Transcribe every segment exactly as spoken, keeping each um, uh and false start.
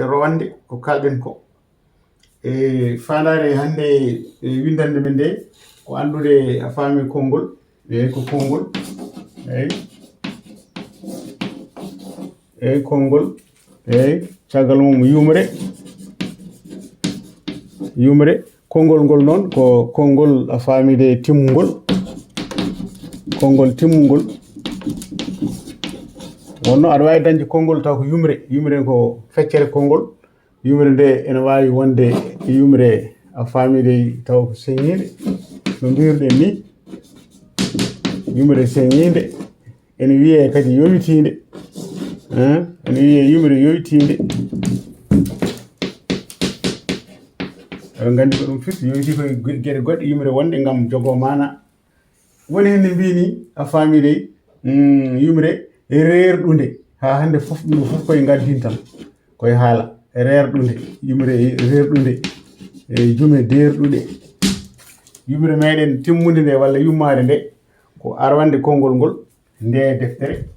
Rowande ko kaalɗen ko. E faandaare hannde, e winndannde men nde, ko anndude a faami konngol, eyi, ko konngol, eyi, eyi, konngol, eyi, caggal mum yumre, yumre, konngol ngol noon ko konngol a faamide timmungol, konngol timmungol. Wonno aɗa waawi dañde konngol taw ko yumre, yumre ko feccere konngol. Yumre nde ene waawi wonde yumre a faamide taw ko seŋiinde, no mbiruɗen ni, yumre seŋiinde, ene wiyee kadi yowitiinde, eh, ene wiyee yumre yowitiinde. Eɗen nganndi ko ɗum firti, yowiti koye ge-, geɗe goɗɗe yumre wonde ngam jogoo maana. Woni heen no mbiyi ni, a faamii dey, mm, yumre reerɗunde. Haa hannde fof, ɗum ɗo fof koye ngal din tan, koye haala. Reerɗunde, yumre reerɗunde, e jume deerɗuɗe. Yumre meɗen timmunde nde walla yummaare nde, ko arwande konngol ngol, nde deftere,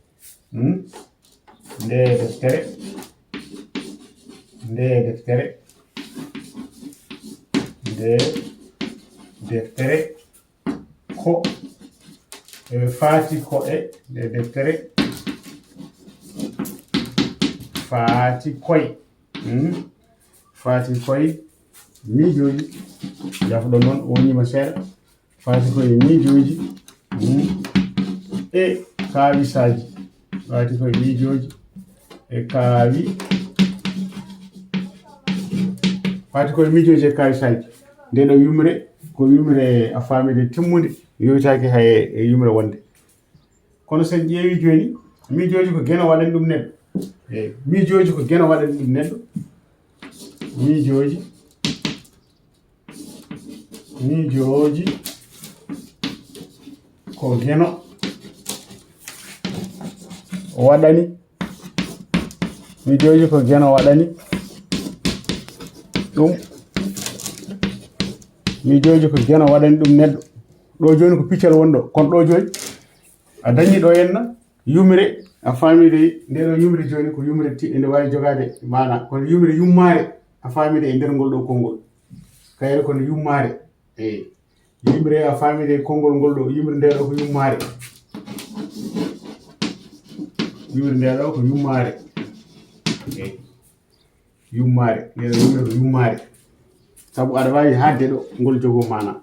hmm? Nde deftere, nde deftere, nde deftere, ko, e, faati ko e nde deftere, faati koye, hmm? Faati koye miijooji, jaafoɗon noon, o wonii ma seeɗa. Faati koye miijooji, hmm, e kaawisaaji. Faati koye miijooji e kaawi-, faati koye miijooji e kaawisaaji. Nde ɗo yumre, ko yumre a faamide timmunde, yowitaaki hay e yumre wonde. Kono so en ƴeewi jooni, miijooji ko geno waɗani ɗum neɗɗo. Eyi, miijooji ko geno waɗani ɗum neɗɗo. Miijooji. Miijooji ko geno waɗani. Miijooji ko geno waɗani ɗum. Miijooji ko geno waɗani ɗum neɗɗo. Ɗo jooni ko piccal woni ɗo. Kono ɗo jooni a dañi ɗo henna yumre. A faami dey, nde ɗo yumre jooni ko yumre ti-, nde waawi jogaade maana. Kono yumre yummaare, a faami dey e nder ngol ɗo konngol. Kayre kono yummaare. Eyi. Yimre, a faami de konngol ngol ɗo, yimre nde ɗo ko yummaare. Yimre nde ɗo ko yummaare. Eyi. Yummaare. Nde ɗo yimre ko yummaare. Sabu aɗa waawi haɗde ɗo ngol jogoo maana.